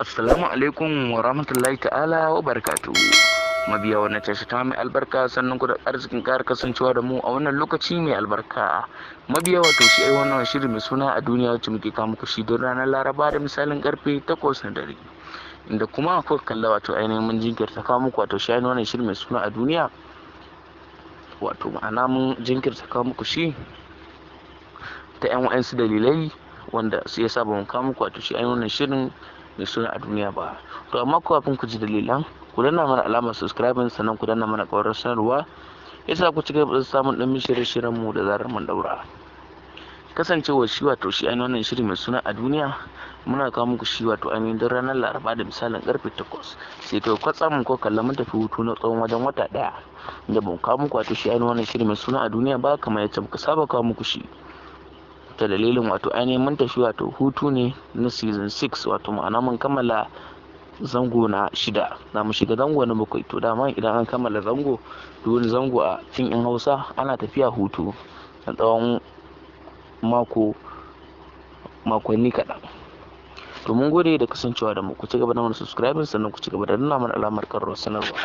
Assalamu alaikum wa rahmatullahi ta'ala wa barakatuhu. Mabiya wannan tashi ta mai albarka, sannan ku da arzikin ƙara kasancewa da mu a wannan lokaci mai albarka. Mabiya, wato shi ai wannan shiri mai suna A Duniya, wacce muke kawo muku shi don ranar Laraba da misalin karfe 8 na dare. Inda kuma kuka kalla, wato ainihin mun jinkirta kawo muku wato shi ainihin wannan shiri mai suna A Duniya. Wato ma'ana mun jinkirta kawo muku shi ta 'yan wa'ansu dalilai wanda su yasa ba mu kawo muku wato shi ainihin wannan shirin mai suna A Duniya ba. To amma kafin ku ji dalilan, ku danna mana alamar subscribing, sannan ku danna mana ƙararrawar sanarwa, yasa ku ci gaba da samun ɗan shirye-shiryen mu da zarar mun daura. Kasancewar shi wato shi ainihin wannan shiri mai suna A Duniya muna kawo muku shi wato ainihin don ranar Laraba da misalin karfe 8, sai to kwatsam ko kalla mun tafi hutu na tsawon wajen wata ɗaya da ban kawo muku wato shi ainihin wannan shiri mai suna A Duniya ba kamar yadda muka saba kawo muku shi. Ta dalilin wato ainihin mun tafi wato hutu ne na season 6, wato ma'ana mun kammala zango na shida, za mu shiga zango na bakwai. To dama idan an kammala zango, duk wani zango a fim ɗin Hausa ana tafiya hutu na tsawon mako, makonni kaɗan. To mun gode da kasancewa da mu. Ku ci gaba da mana subscribing, sannan ku ci gaba da danna mana alamar ƙararrawar sanarwa.